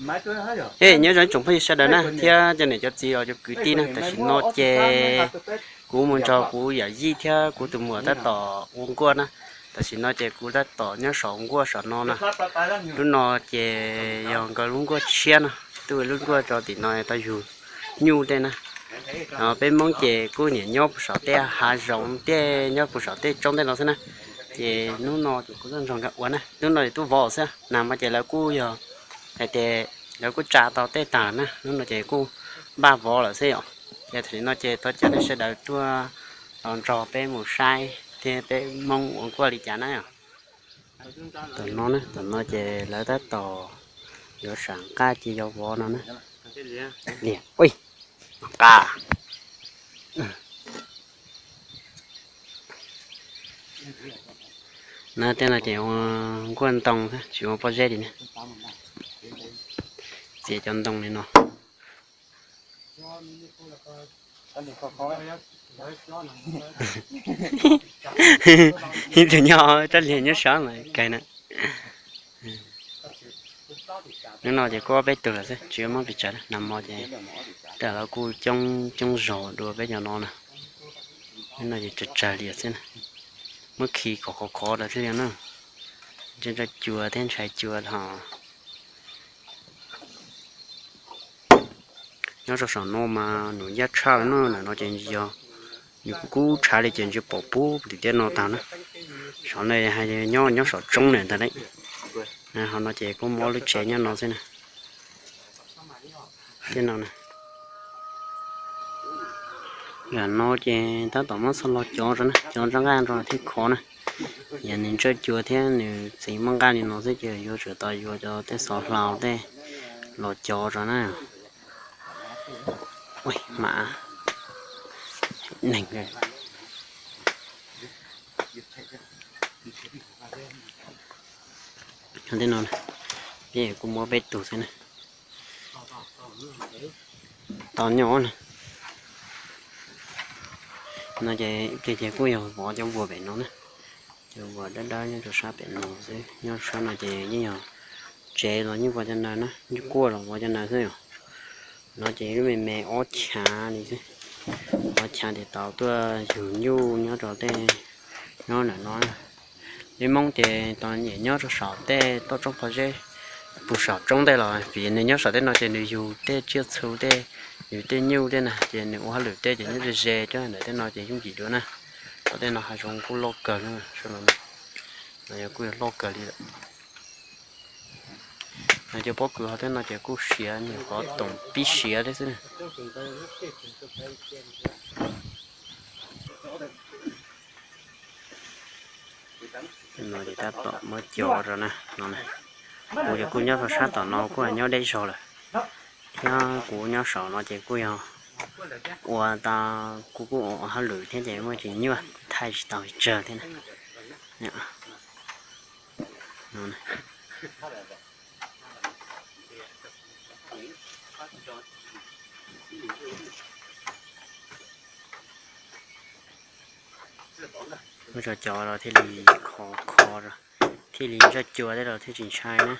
Ej, nyob zoo ib tsoom phooj ywg sawv daws na, thiab cov niam cov txiv los cov kwv tij na, tam sim no ces kuv mus nrog kuv yawm yij thiab kuv tus muam tab tom ua nkuaj na. Tam sim no ces kuv tab tom nyob saum nkuaj saum no na. Lub no ces yog nkawd lub nkuaj tshiab no, twb ua lub nkuaj rau tim no tau yug nyuj tej na. Peb Hmoob ces kuj niam nyob puag saum tej hav zoov tej, nyob puag saum tej roob tej no xwb na. Ces hnub no ces kuv tuaj nrog nkawd ua na, hnub no ces tuaj vov xwb, nag hmo ces lawv kuj yog hais tias lawv kuj tsa tau tej tag na, hnub no ces kuj npaj vov lawm xwb yom. Ces thaum no ces thov caw nej sawv daws tuaj los nrog peb mus saib thiab peb Hmoob ua nkuaj li cas na yom. Tam no na, tam no ces lawv tab tom yuav sam nqaj ces yuav vov no na. Liam, ui, nqaj. Na tej no ces ua nkuaj ntoo xwb, tsis ua pob zeb li na. Txiav cov ntoo li no. Ib tug nyob rab liag nyob sab mas kawg na. Hnub no ces kuj ob peb tug lawm xwb, tsis muaj pes tsawg, nag hmo ces tej zaum kuj coob coob zog dua peb cov no na. Hnub no ces tsawg tsawg li xwb na, muab khi khov khov khov rau thiaj li na. Ntsej ntsaj cua thiab ntshai cua ho. Nyob rau saum no mas nws yaj tshaj no, ntawm no ces yog nws kub tshav li ces ntsia pom puag tim tiaj no tag na. Saum no nyob nyob saum roob na ntag lauj. Ho no ces kuj muab lub tsev nyob no xwb na. Tiaj no na. Yam no ces tab tom muab txho los cov rau na, cov rau nqaj rau thiaj khov na. Yog nws ntsaj cua thiab nws txiv muaj nqaj li no xwb ces yuav tsum tau yuav cov tej xov hlau tej los cov rau na. Ui, mam neeg. Tej no peb kuj muab peb tug xwb na. Tau nyob na. No ces ib pliag ces kuj yog vov cov vuas pem no na. Cov vuas dawb dawb nyob rau sab pem no xwb, nyob sab no ces yeej yog tsev los yeej vov cov ntawd na, kuaj los vov cov ntawd xwb yom. No ces lub me me ob chav li xwb, ob chav ces tau tuaj yug nyuj nyob rau tej nyob ntawm no. Peb Hmoob ces tau nyiam nyob rau saum tej toj roob pob zeb, puag saum roob tej los vim nws nyob saum tej no ces nws yug tej tsiaj txhu tej, yug tej nyuj tej na ces nws ua hauj lwm tej ces nyob ze ze cov ntawm tej no ces yooj yim dua na. Hauv tej no hav zoov kuj loj kawg na, no yog kuj yog loj kawg li lawm. No cov pob kws hauv tej no ces kuj siav, nyuam qhuav toom pib siav thiab xwb na. No ces tab tom muab cov rau na, no na. Kuv ces kuj nyob rau sab tom no kuj nyob deb zog lawm, thiab kuv nyob saum no ces kuj yog ua tau, kuv kuj ua hauj lwm thiab ces muaj tsis nyuaj, thaij tsis tau tsawg thiab na. Muab tso cov los thiaj li kho kho, thiaj li ntsaj cua tej los thiaj tsis ntshai na.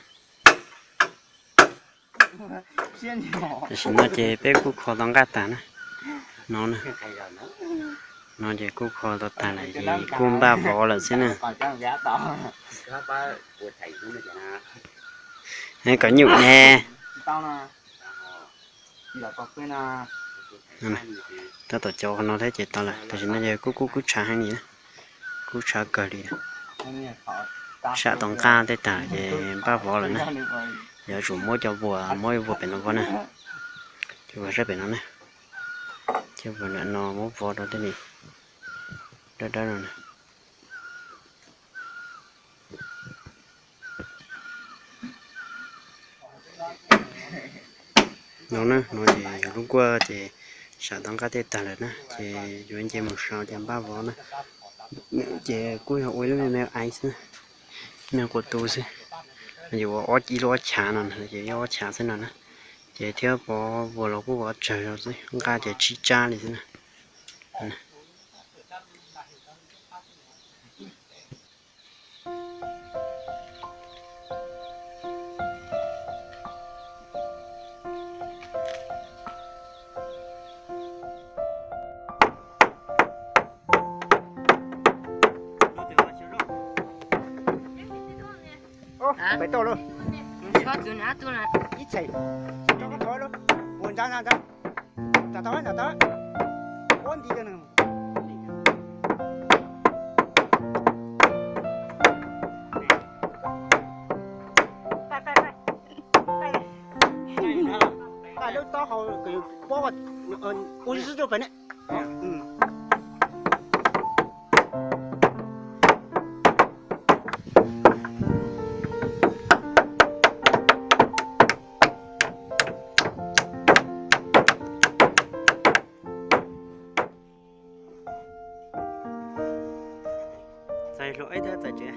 Tam sim no ces peb kuj kho tau nqaj tag na. No na, no ces kuj kho tau tag lawm ces kuj npaj vov lawm xwb na. Kom nyuj ne. Tab tom cov qhov no thiab ces tau lawm, tam sim no ces kuj kuj kub tshav heev li na, kub tshav kawg li. Sam tau nqaj tej tag ces npaj vov lawm na. Yuav tsum muab cov vuas, muab ib vuas pem no vov na, cov vuas sab pem no na, cov vuas ntawm no muab vov rau tej li dawb dawb no na. No na, no ces yog lub nkuaj ces sam tau nqaj tej tag lawm na, ces yuav nce mus sau ces npaj vov na. Ces kuj yog ua ib lub me me aiv xwb na, me quav tu xwb. Ces ua ib lub ob chav no, ces ib ob chav xwb no na. Ces thiab pov vuas los kuj vov tsawg zog xwb, nqaj ces tsib tsab li xwb na. Pais tau lauj. Ib txhais, rov qab thov lauj. Ua ntsa ntsa ntsa. Nram tau nram tau. Ua nti rau nws. Nqa lub taub hau pob ua zib rau pem ne. Txais hluas ib thiab txais tsev.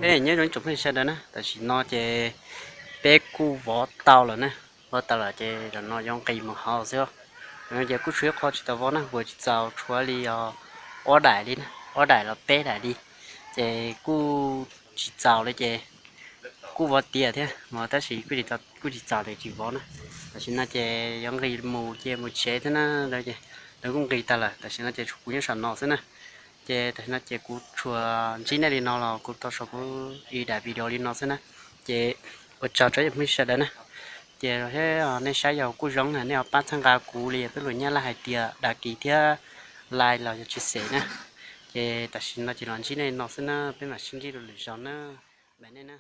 Nyob zoo ib tsoom phooj ywg sawv daws na, tam sim no ces peb kuj vov tau lawm na, vov tau lawm ces zaum no yuav nqis mus hauv xwb. Zaum no ces kuj tshuav ib qho tsis tau vov na, kuv tsis txaus, tshuav li ob daim li na, ob daim los peb daim li, ces kuj tsis txaus li ces kuj vov tiav thiab mas tab sis kuj tsis txaus ces tsis vov na. Tam sim no ces yuav nqis mus ces mus tsev thiab na, lawv kuj nqis tag lawm, tam sim no ces tshuav kuv nyob saum no xwb na. Ces tam sim no ces kuv tsuas ntsib nej li no los kuv tau sau kuv ib daim video li no xwb na. Ces ua tsaug rau ib tsoom phooj ywg sawv daws na. Ces thiab nej saib yog kuj zoo na nej ho pab txhawb nqa kuv li peb lus Nyab Laj hais tias đăng ký thiab like los yog chia sẻ na. Ces tam sim no ces los ntsib nej li no xwb na, peb mam sib ntsib dua lwm zaus na. Bye nej na.